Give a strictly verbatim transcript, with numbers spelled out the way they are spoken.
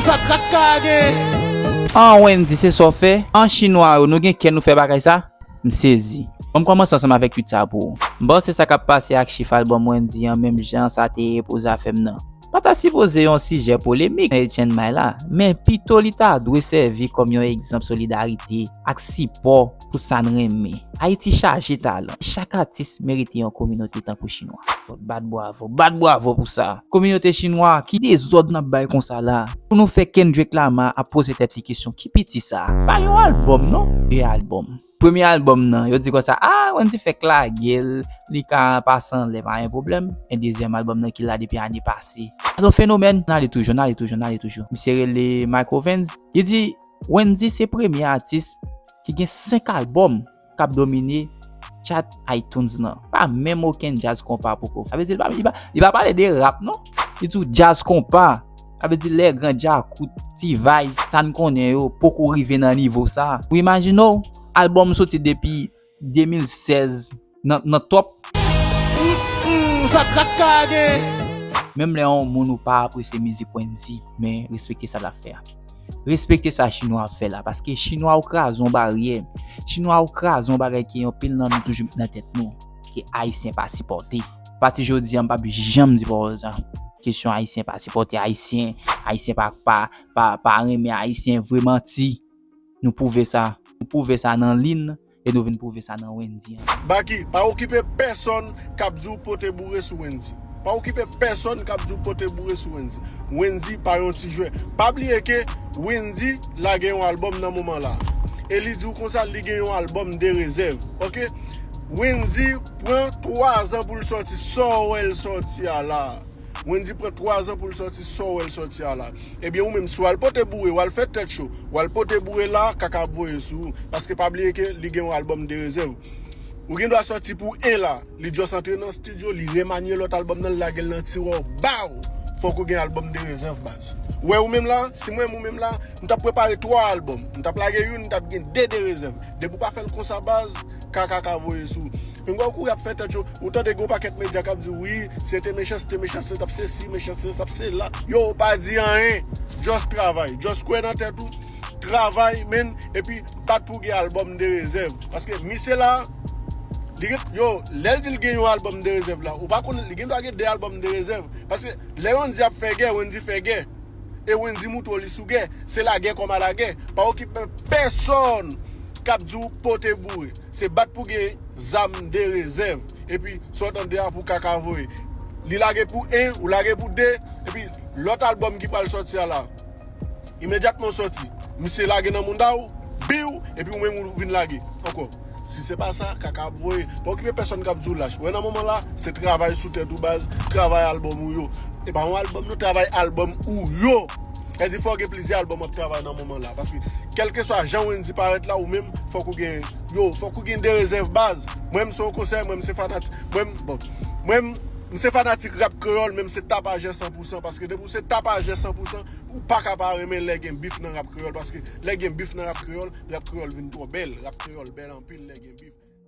Sa trak ka gen. An Wendy, se sa w fè? An chinwa yo, nou gen kè nou fè bagay sa? M sezi. Bon, m kòmanse ansanm avèk tweet sa pou ou. M panse sa k ap pase ak chif albòm Wendy an menm jan sa te ye pou Zafèm nan pa ta sipoze yon sijè polemik nan Etienne May la, men pito li ta dwe sèvi kòm yon egzanp solidarite ak sipò pou sa n renmen. Ayiti chaje talan. Chak atis merite yon kominote tankou chinwa. Bat bwavo, bat bwavo pou sa. Kominote chinwa, ki dezòd n ap bay konsa la? Pou nou fè Kendrick Lamar ap poze tèt li kesyon, ki piti sa? Pa yon albòm non, de albòm. Premye albòm nan, yo di konsa, ah, Wendy fèk lage l, li ka pase anlè, pa gen pwoblèm. E dezyèm albòm nan ki la depi ane pase. Se yon fenomèn. N ale toujou, n ale toujou, n ale toujou. Misye rele Michael Vance. Li di, Wendy se premye atis ki gen senk albòm k ap domine chat iTunes nan. Pa menm okenn djaz konpa poko. Sa vle di, li pa, li pa, li pa pale de rap, non. Li di w djaz konpa. Sa vle di, lè gran djakout, T-Vice, sa n konnen yo, poko rive nan nivo sa. Ou imajine w, albòm soti depi de mil sèz nan, nan top. Mm, sa trak ka gen. Menm lè yon moun ou pa apresye mizik Wendy, men respekte sa l ap fè a. Respekte sa chinwa ap fè la, paske chinwa yo kraze yon baryè. Chinwa yo kraze yon bagay ke anpil nan nou toujou met nan tèt nou, ke ayisyen pa sipòte. Pati jodi a, m p ap janm di pawòl sa. Kesyon ayisyen pa sipòte ayisyen, ayisyen pa, pa, pa, pa renmen ayisyen, vre manti. Nou pwouve sa. Nou pwouve sa nan Lin, e nou vin pwouve sa nan Wendy an. Baky, pa okipe pèsonn k ap di w pote boure sou Wendy. Pa okipe pèsonn k ap di w pote boure sou Wendy. Wendy pa yon ti jwè. Pa bliye ke Wendy lage yon albòm nan moman la. E li di w konsa, li gen yon albòm de rezèv. Oke? Wendy pran twa zan pou l sòti sa w wè l sòti a la. Wendy pran twa zan pou l sòti sa w wè l sòti a la. Ebyen, ou menm, si w al pote boure, w al fè tèt cho, w al pote boure la, kaka ap voye sou ou. Paske pa bliye ke li gen yon albòm de rezèv. Ou gen dwa sòti pou en la, li just antre nan estidyo, li remanye lòt albòm nan, li lage l nan tiwa w, baw! Fòk ou gen albòm de rezèv, baz. Ou wè ou menm la, si mwen, ou menm la, m t ap prepare twa albòm. M t ap lage youn, m t ap gen de de rezèv. Depi w pa fè l konsa, baz, kaka ka voye sou ou. Pingwa ou kouri ap fè tèt yo. Ou tande gen yon pakèt medya k ap di, wi, se te mechanste, mechanste t ap sesi, mechanste t ap sela. Yo, pa di anyen. Just travay. Just kwè nan tèt ou. Travay, men, epi bat pou gen albòm de rezèv. Paske misye la, li gen, yo, lè l di l gen yon albòm de rezèv la, ou pa konn, li gen dwa gen de albòm de rezèv. Paske lè Wendy ap fè gè, Wendy fè gè. E Wendy moutre w li sou gè. Se lagè kòm a lagè. Pa okipe pèsonn k ap di w pote boure. Se bat pou gen zam de rezèv. Epi, sa w tande a pou kaka voye. Li lage pou en, ou lage pou de, epi lòt albòm ki pral sòti a la. Imedyatman w sòti, misye lage nan mouda w, biw, epi ou menm ou vin lage ankò. Si se pa sa, kaka ap voye. Pa okipe pèsonn k ap di w lach. Wè nan moman la, se travay sou tèt ou baz, travay albòm ou yo. E pa yon albòm non, travay albòm ou yo. Sa di fò w gen plizyè albòm w ap travay nan moman la. Paske kèlkeswa jan Wendy parèt la, ou menm, fòk ou gen, yo, fòk ou gen de rezèv baz. Mwen, m se yon konsèy, mwen, m se fanatik, mwen, m, bon, mwen, m, m se fanatik rap kreyòl, men m se tapajè san pou san. Paske depi w se tapajè san pou san, ou pa ka pa renmen lè gen bif nan rap kreyòl. Paske lè gen bif nan rap kreyòl, rap kreyòl vin twò bèl. Rap kreyòl bèl anpil lè gen bif.